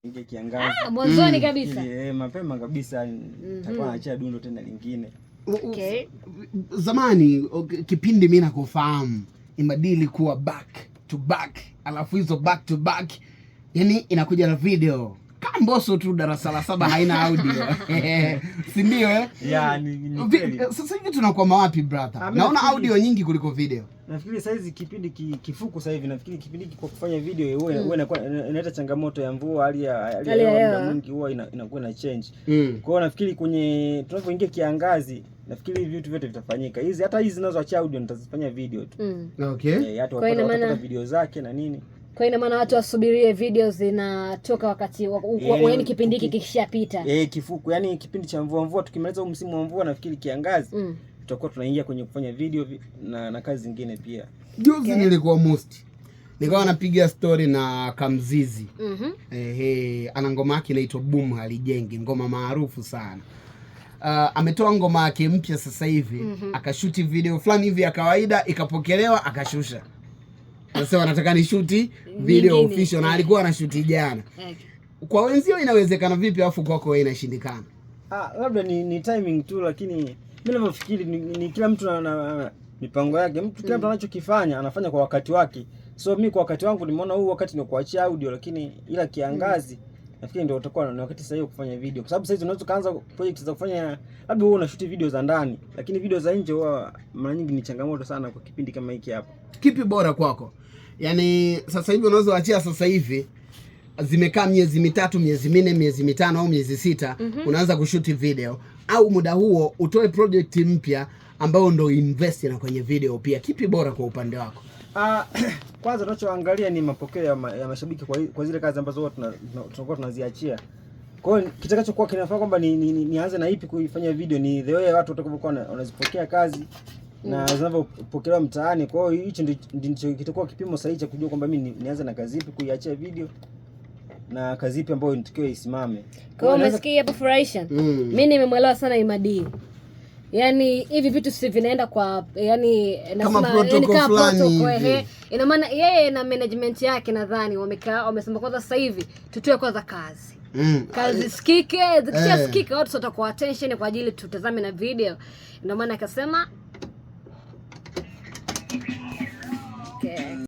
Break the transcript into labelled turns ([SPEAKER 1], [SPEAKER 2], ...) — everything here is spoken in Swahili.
[SPEAKER 1] Inge kiangazi.
[SPEAKER 2] Ah, mwanzoni kabisa.
[SPEAKER 1] Ili, mapema kabisa nitakuwa naachia dundo tena lingine.
[SPEAKER 2] Okay.
[SPEAKER 3] Zamani, okay, kipindi mi nakufahamu Imadee ilikuwa back to back, alafu hizo back to back yani inakuja na video kama Mbosso tu darasa la saba haina audio, si ndio, eh?
[SPEAKER 1] Yeah, ni kweli.
[SPEAKER 3] Sasa hivi tunakwama wapi, brother?
[SPEAKER 1] Ah, mi
[SPEAKER 3] Naona audio nyingi kuliko video.
[SPEAKER 1] Nafikiri saizi kipindi kifuku sasa hivi, nafikiri kipindi hiki kwa kufanya video huwa inakuwa inaleta changamoto ya mvua, hali ya
[SPEAKER 2] Hali ya
[SPEAKER 1] hewa muda
[SPEAKER 2] hewa.
[SPEAKER 1] mwingi huwa inakuwa ina change. Kwa hiyo nafikiri kwenye tunapoingia kiangazi, nafikiri hivi vitu vyote vitafanyika. Hizi hata hizi zinazoachia audio nitazifanya video tu. Eh, hata
[SPEAKER 2] Kwa hiyo ina
[SPEAKER 1] watapata video zake na nini.
[SPEAKER 2] Kwa hiyo ina maana watu wasubirie video zinatoka wakati yaani kipindi hiki kikishapita.
[SPEAKER 1] Eh, kifuku, yani kipindi cha mvua mvua, tukimaliza huu msimu wa mvua, nafikiri kiangazi tutakuwa tunaingia kwenye kufanya video na kazi zingine pia.
[SPEAKER 3] Juzi nilikuwa Musti, nikawa napiga story na Kamzizi. Ehe, ana ngoma yake inaitwa Boom Halijengi, ngoma maarufu sana. Ametoa ngoma yake mpya sasa hivi, akashuti video fulani hivi ya kawaida, ikapokelewa, akashusha. Sasa wanataka ni shuti video
[SPEAKER 2] Nyingine.
[SPEAKER 3] official, na alikuwa anashuti jana. Kwa wenzio inawezekana vipi, afu kwako wewe inashindikana?
[SPEAKER 1] Ah, labda ni timing tu, lakini mimi ninavyofikiri ni kila mtu na mipango yake. Mtu kila mtu anachokifanya anafanya kwa wakati wake. So mi kwa wakati wangu nimeona huu wakati ni kuachia audio, lakini ila kiangazi nafikiri ndio utakuwa ni wakati sahihi wa kufanya video, kwa sababu sasa unaweza kuanza project za kufanya, labda wewe unashoot video za ndani, lakini video za nje huwa mara nyingi ni changamoto sana kwa kipindi kama hiki hapa.
[SPEAKER 3] Kipi bora kwako? Yaani sasa hivi unaweza achia sasa hivi zimekaa miezi 3, miezi 4, miezi 5 au miezi 6, unaanza kushuti video, au muda huo utoe project mpya ambayo ndo invest na kwenye video pia. Kipi bora kwa upande wako?
[SPEAKER 1] Ah, kwanza tunachoangalia ni mapokeo ya mashabiki kwa zile kazi ambazo huwa tunakuwa tunaziachia. Kwa hiyo kitakachokuwa kinafaa kwamba nianze na ipi kuifanya video ni the way watu watakavyokuwa wanazipokea kazi na zinavyopokelewa mtaani. Kwa hiyo hicho ndicho kitakuwa kipimo sahihi cha kujua kwamba mimi nianze na kazi ipi kuiachia video na kazi ipi ambayo inatakiwa isimame.
[SPEAKER 2] Kwa hiyo umesikia hapo furahisha? Mimi nimemwelewa sana Imadee. Yaani hivi vitu si vinaenda kwa yani
[SPEAKER 3] Kama
[SPEAKER 2] nasema,
[SPEAKER 3] protocol
[SPEAKER 2] yani kama
[SPEAKER 3] fulani
[SPEAKER 2] protocol,
[SPEAKER 3] hivi.
[SPEAKER 2] ehe. Ina maana yeye na management yake nadhani wamekaa wamesema kwanza sasa hivi tutoe kwanza kazi. Kazi sikike, zikishasikika watu watakuwa attention kwa ajili tutazame na video. Ndio maana akasema